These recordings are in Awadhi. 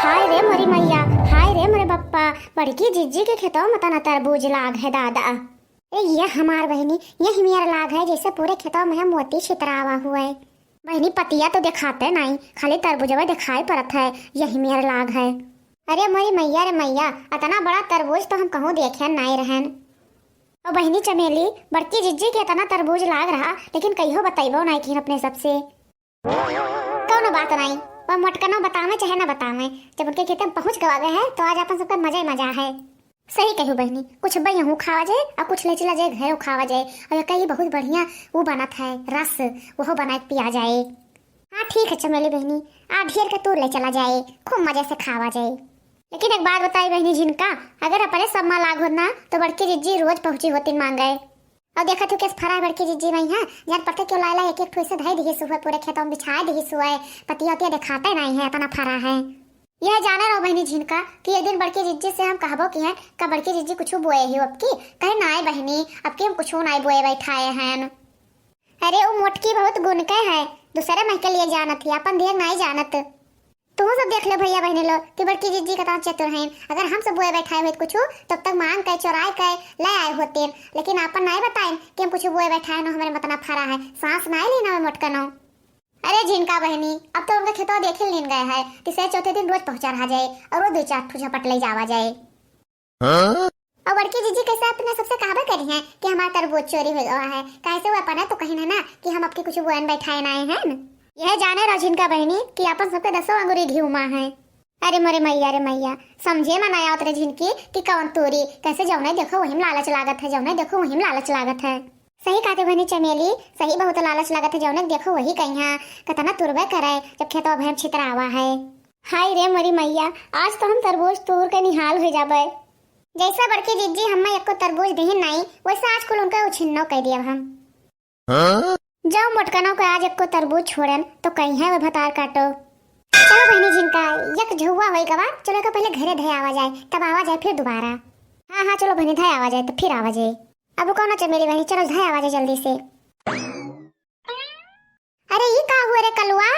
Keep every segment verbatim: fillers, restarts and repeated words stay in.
हाय रे मोरी मैया, हाय रे मोरे बप्पा, बड़की जिज्जी के खेतवा में तना तरबूज लाग है दादा। ए, ये हमार बहिनी, यही मेर लाग है, जैसे पूरे खेतवा में मोती छितरावा हुआ है। बहिनी, पतिया तो देखाते नाई, खाली तरबूजवा देखाई पड़त है, यही मेर लाग है। अरे मोरी मैया रे मैया, अतना बड़ा तरबूज तो हम कहूँ देखे नाई रहन। ओ बहिनी चमेली, बड़की जिज्जी के अतना तरबूज लाग रहा, लेकिन कहियो बतैबो नाई किन अपने सबसे। कौनो बात नाई, वह मोटकनो बतावे चाहे ना बतावे, जब उनके खेते में पहुँच गवा गए हैं, तो आज अपन सबका मजा ही मजा है। सही कहू बहिनी, कुछ बइहू खावा जाए और कुछ ले चला जाए घरों खावा जाए। और कई बहुत बढ़िया वो बनत है रस, वह बना के पिया जाए। हाँ ठीक है चमेली बहिनी, आ ढेर के तूर ले चला जाए, खूब मजे से खावा जाए। लेकिन एक बात बताई बहिनी झिनका, अगर अपने सब मा लाग होत ना तो बड़की जिज्जी रोज पहुँची होतिन मांगे। और देखत हो कैसे फरा है बड़की जिज्जी मइहाँ, जान पड़ते क्यों लायला एक एक ठो से धई दिहिस हुए, पूरे खेतों में बिछाए दिहिस हुए, पतिया उतिया देखाते नहीं है, इतना फरा है। यह जाने रहो बहिनी झिनका कि एक दिन बड़की जिज्जी से हम कहबो कि हैं, का बड़की जिज्जी कुछ बोए ही अबकी? कहे नाय बहिनी, अबकी हम कुछ नाय बोए बैठाए हैं। अरे वो मोटकी बहुत गुण के है, दूसरे मह के लिए जानत ही, अपन देख नाय जानत। तू सब देख ले भैया बहिनी लोग कि बड़की जिज्जी कतना चतुर हैं। अगर हम सब बोए बैठाए हुए कुछ, तब तक मांग के चोराए के ले आए होते, लेकिन आपन नाय बताएं कि हम कुछ बोए बैठाए नो, हमारे मतना फरा है, सांस नाय लेना में मोटकनो। अरे झिनका बहिनी, अब तो उनका खेतवा देखे लेन गए है, तीसरे चौथे दिन रोज पहुंचा रहा जाए और वो दो चार ठो झपट ले जावा जाए। हाँ? और बड़की जिज्जी कैसे अपने सबसे कहबे करी हैं कि हमारा तरबूज चोरी हो गवा है, कैसे वो अपने तो कहीं है ना कि हम अबकी कुछ बोएन बैठाए ना आए हैं। यह जाने रहो झिनका बहिनी कि अपन सबके दसों अंगुरी घी उमा है। अरे मोरे मैया रे मैया, समझे मा ना आवत रे झिनकी कि कौन तूरी, कैसे जौने देखो वही में लालच लागत है, जौने देखो वही में लालच लागत है। सही कहते बहिनी चमेली, सही बहुत लालच लागत है, जौने देखो वही कहिया, कतना तुरबे करे जब खेतवा भैम छितरावा है। हाय रे मोरी मैया, आज तो हम तरबूज तूर के निहाल हो जाबे। जैसे बड़की जिज्जी हम्मे एको तरबूज दिहिन नाई, वैसे आज कुल उनके उछिन्नो कह दिया हम। हाँ? जाओ मोटकनों के आज एको तरबूज छोड़न तो कहीं है वो भतार काटो। चलो बहिनी झिनका, एक झुआ होई गवा, चलो एका पहले घरे धे आवा जाए, तब आवा जाए फिर दोबारा। हाँ हाँ चलो बहिनी धे आवा जाए तो फिर आवा जाए। अब कौनो चमेली बहिनी, चलो धे आवा जाए जल्दी से। अरे ई का हुआ रे कलुआ?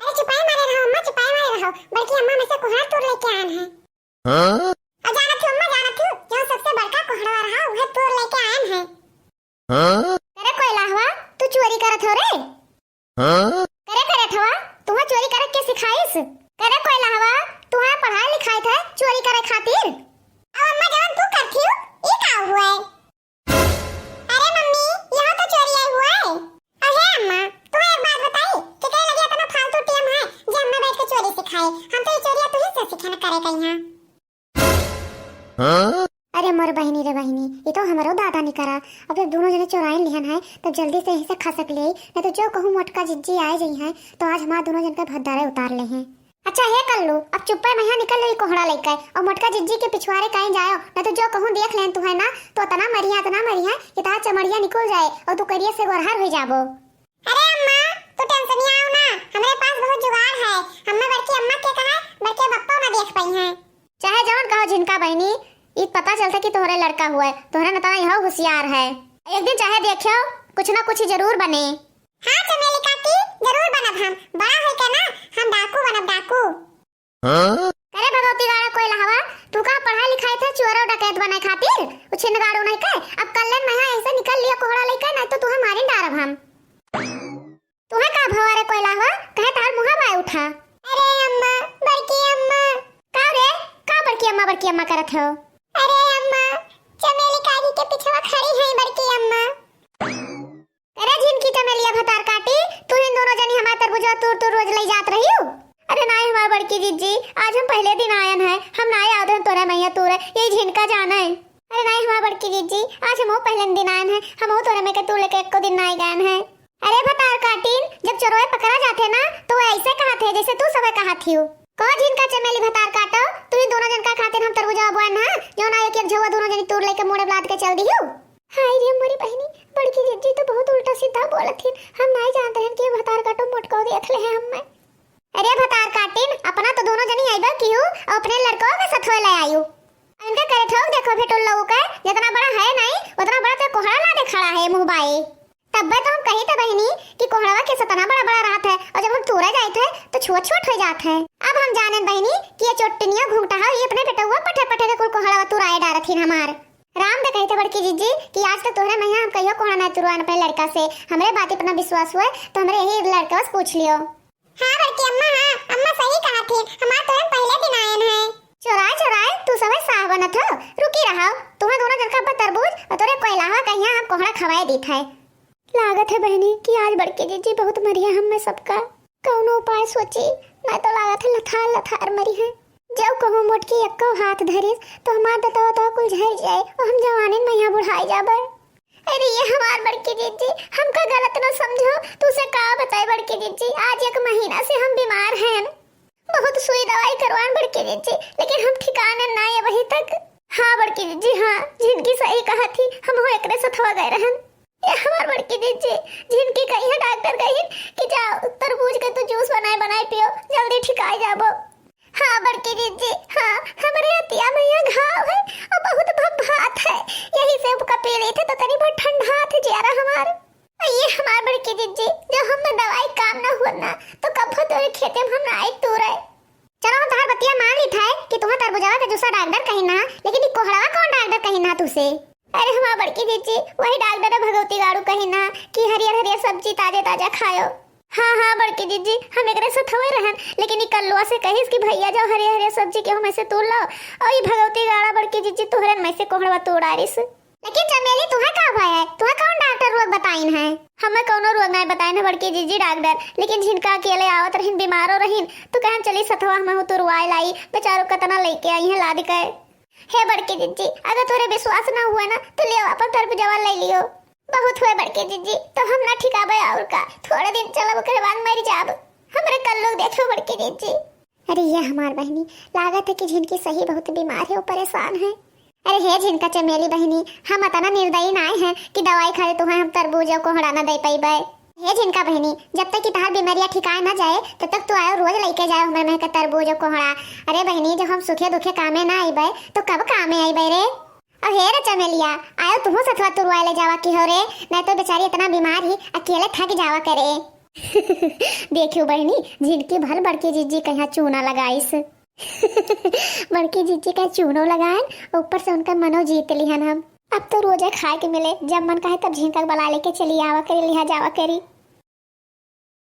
अरे चुपाई मारे रहो अम्मा, चुपाई मारे रहो, बड़की अम्मा में से कुहार तूर लेके आन है। हाँ? और जानत हो अम्मा, जानत हो, जो सबसे बड़का कोहड़वा रहा, वह तूर लेके आयन है। हाँ? करे कोयलाहवा, तू चोरी करत हो रे? हाँ? करे करे थवा, तुहा चोरी करे के सिखाइस? करे कोयलाहवा, तुहा पढ़ाई लिखाई थे चोरी करे खातिर? अब अम्मा जवन तू करती हो, ई का हुआ है? अरे मम्मी, यह तो चोरी आई हुआ है। अरे अम्मा, तुम्हें एक बात बताई कि कहे लगे इतना फालतू टीम है जे हमें बैठ के चोरी सिखाए। हम तो ये चोरिया तुही से सीखे न करे कहीं। हाँ? अरे मोर बहिनी रे बहिनी, ये तो हमरो दादा नहीं करा। अब जब दोनों जने चोराइन लिहन है, तब जल्दी से यहीं से खसक ले, नहीं तो जो कहूँ मोटका जिज्जी आए जइहैं, तो आज हमार दोनों जन के भद्दारे उतार लेहैं। अच्छा हे कल्लू, अब चुप्पे मइहाँ निकल ले कोहड़ा लेके, और मोटका जिज्जी के पिछुआरे कहीं जायो, न तो जो कहूँ देख लेन तू है ना, तो अतना मरिया, अतना मरिया कि तार चमड़िया निकल जाए और तू करिया से गोरहर हो जाबो। अरे अम्मा, तू टेंशन आओ ना, हमरे पास बहुत जुगाड़ है। अम्मा बड़की अम्मा के कहा, बड़के बप्पो ना देख पाई हैं। चाहे जौन कहो झिनका बहिनी, ई पता चलता कि तोहरे लड़का हुआ है, तोहरे नतना यह होशियार है। एक दिन चाहे देखियो, कुछ ना कुछ जरूर बने। हाँ चमेली काकी, जरूर बनब हम। बड़ा होइके ना हम डाकू बनब, डाकू। हाँ? अरे भगवती गाड़ा कोयलाहवा, तू का पढ़ाई लिखाई थे चोर और डकैत बने खातिर? उछिन गाड़ू नहीं के? अब कल्लेन मइहाँ ऐसे निकल लिया कोहड़ा लेके, नहीं तो तुहे मारिन डारब हम। तुहे का भवा रे कोयलाहवा, कहे तार मुँहा बाय उठा। अरे अम्मा, बड़की अम्मा। का रे, का बड़की अम्मा, बड़की अम्मा करत हो? अरे अम्मा, चमेली काकी के पिछवा खड़ी है बड़की अम्मा। अरे झिनकी चमेलिया भतार काटी, तू इन दोनों जनी हमार तरबूजवा तूर तूर रोज लई जात रही हो। अरे नाई हमार बड़की जिज्जी, आज हम पहले दिन आयन है, हम नाई आवत रहन तोरे मइहाँ तूरे, ये झिनका जाने। अरे नाई हमार बड़की जिज्जी, आज हमहू पहले दिन आयन है, हमहू तोरे में के तूर लेके एको दिन नाई गयन है। अरे भतार काटिन, जब चोरवे पकड़ा जाथे ना, तो वो ऐसे कहाथे, जैसे तू सबे कहाथी हो। कहो झिनका चमेली भतार काटो, तू ही दोनों जन का खातिर हम तरबूजा बोए ना, जो ना एक एक झवा दोनों जनी तूर लेके मुड़े लाद के चल दिहू। हाय रे मोरी बहिनी, बड़की जिज्जी तो बहुत उल्टा सीधा बोलत हिन। हम नाई जानत रहन कि ये भतार काटो मोटको देख ले है हम्मे। अरे भतार काटिन, अपना तो दोनों जनी आइबा किहू, और अपने लड़को के सथवे ले आयु। इनका करे ठोक देखो भेटुल लोगों के, जितना बड़ा है नाई, उतना बड़ा तो कोहड़ा लादे खड़ा है मुँह बाए। तब्बे तो हम कही थे बहिनी कि कोहड़वा के सतना बड़ा बड़ा रहत है, और जब हम तूरा जाइत है तो छोट छोट हो जात है। अब हम जानेन बहिनी कि ये चोटनिया घूंघटा है, ये अपने बेटउआ पठे पठे के कुल कोहड़वा तुराए डारत हिन हमार। राम दे कही थे बड़की जिज्जी कि आज तक तोहरे मइहाँ हम कहियो कोहड़ा ना तुरवाएन अपने लड़का से। हमरे बात अपना विश्वास हुए तो हमरे यही लड़का से पूछ लियो। हाँ बड़की अम्मा, हाँ, अम्मा सही कहा थी, हमार तोहरे पहले दिन आएन है। चोराए चोराए तू सबै साह बनत हो, रुकी रहो, तुम्हें दोनों जन का तरबूज और तोरे कोयलावा कहिया हम कोहड़ा खवाए दीत है। लागत है बहिनी कि आज बड़की जिज्जी बहुत मरिया हमें सबका। कौनो उपाय सोची, नहीं तो लागत है लथार लथार मरी है। जब कहूँ मोटकी एक्को हाथ धरिस तो हमार दतवा तो कुल झर जाए और हम जवानी में यहाँ बुढ़ाई जाबे। अरे ये हमार बड़की जिज्जी, हमका गलत न समझो, तुसे का बताए बड़की जिज्जी, आज एक महीना से हम बीमार हैं, बहुत सुई दवाई करवाएन बड़की जिज्जी, लेकिन हम ठिकाने ना आए अबही तक। हाँ बड़की जिज्जी, हाँ, झिनकी सही कहा थी, हम हो एकरे सथवा गए रहन। ये हमार बड़की जिज्जी, झिनकी कहिया डॉक्टर कहिन कि जाओ तरबूज के तू जूस बनाए बनाए पियो, जल्दी ठिकाए जाबो। हाँ बड़की जिज्जी, हाँ, हमरे अतिया में यहाँ घाव है और बहुत भभकात है, यही से हमका पी लेते तो तनी बहुत ठंडा थे जियारा हमार। ये हमार बड़की जिज्जी, जब हम में दवाई काम ना हुआ ना, तो कब्बो तोरे खेते में हम ना आए तू रहे। चलो हम तोहार बतिया मान ली था कि तुम्हें तरबूजवा के जूसा डॉक्टर कहिन ना, लेकिन ये कोहड़वा कौन डॉक्टर कहिन ना तुसे? अरे हमार बड़की जिज्जी, वही डॉक्टर है भगवती गाड़ू कहिन ना कि हरियर हरियर सब्जी ताजे ताजा खायो। हाँ हाँ बड़की जिज्जी, हम एकरे सथवे रहन, लेकिन ई कल्लुआ से कहिस कि भैया जाओ हरियर हरियर सब्जी केहू में से तूर लाओ, और ई भगवती गाड़ा बड़की जिज्जी तोहरन में से कोहड़वा तूर डारिस। लेकिन चमेली, तुहे का भय है? तुहे कौन डॉक्टर रोग बताइन है? हमें कौनो रोग नहीं बताइन है बड़की जिज्जी डॉक्टर, लेकिन झिनका अकेले आवत रहिन, बीमारो रहिन, तो कहन चली सथवा हम तुरवाए लाई, बेचारो कतना लेके आई है लाद के। हे बड़की जिज्जी, अगर तोरे विश्वास ना हुए ना तो ले अपन तरबूजवा ले लियो। बहुत हुए बड़की जिज्जी, तो हम ना ठिकाबे और का, थोड़े दिन चलब ओकरे बाद मर जाब। हमरे कल्लू देखो बड़की जिज्जी। अरे ये हमार बहिनी, लागत है कि झिनकी सही बहुत बीमार है और परेशान है। अरे हे झिनका चमेली बहिनी, हम अतना निर्दयी नाय हैं कि दवाई खाए तुहे हम तरबूज और कोहड़ा ना दे पइबे। हे झिनका बहिनी, जब तक कि तहार बीमारिया ठिकाए ना जाए, तब तक तू आयो रोज लेके जाए हमरे में के तरबूज और कोहड़ा। अरे बहिनी, जब हम सुखे दुखे कामे ना आइबे, तो कब कामे आइबे रे? और हे रे चमेलिया, आयो तुहू सथवा तुरवाए ले जावा की हो रे, नहीं तो बेचारी इतना बीमार ही अकेले थक जावा करे। देखियो बहिनी, झिनकी भल बड़की जिज्जी कहिया चूना लगाइस। बड़की जिज्जी का चूनो लगाएन, ऊपर से उनका मनो जीत लिहन हम। अब तो रोजे खाए के मिले, जब मन कहे तब झिनका के बला लेके चली आवा करी, लिहा जावा करी।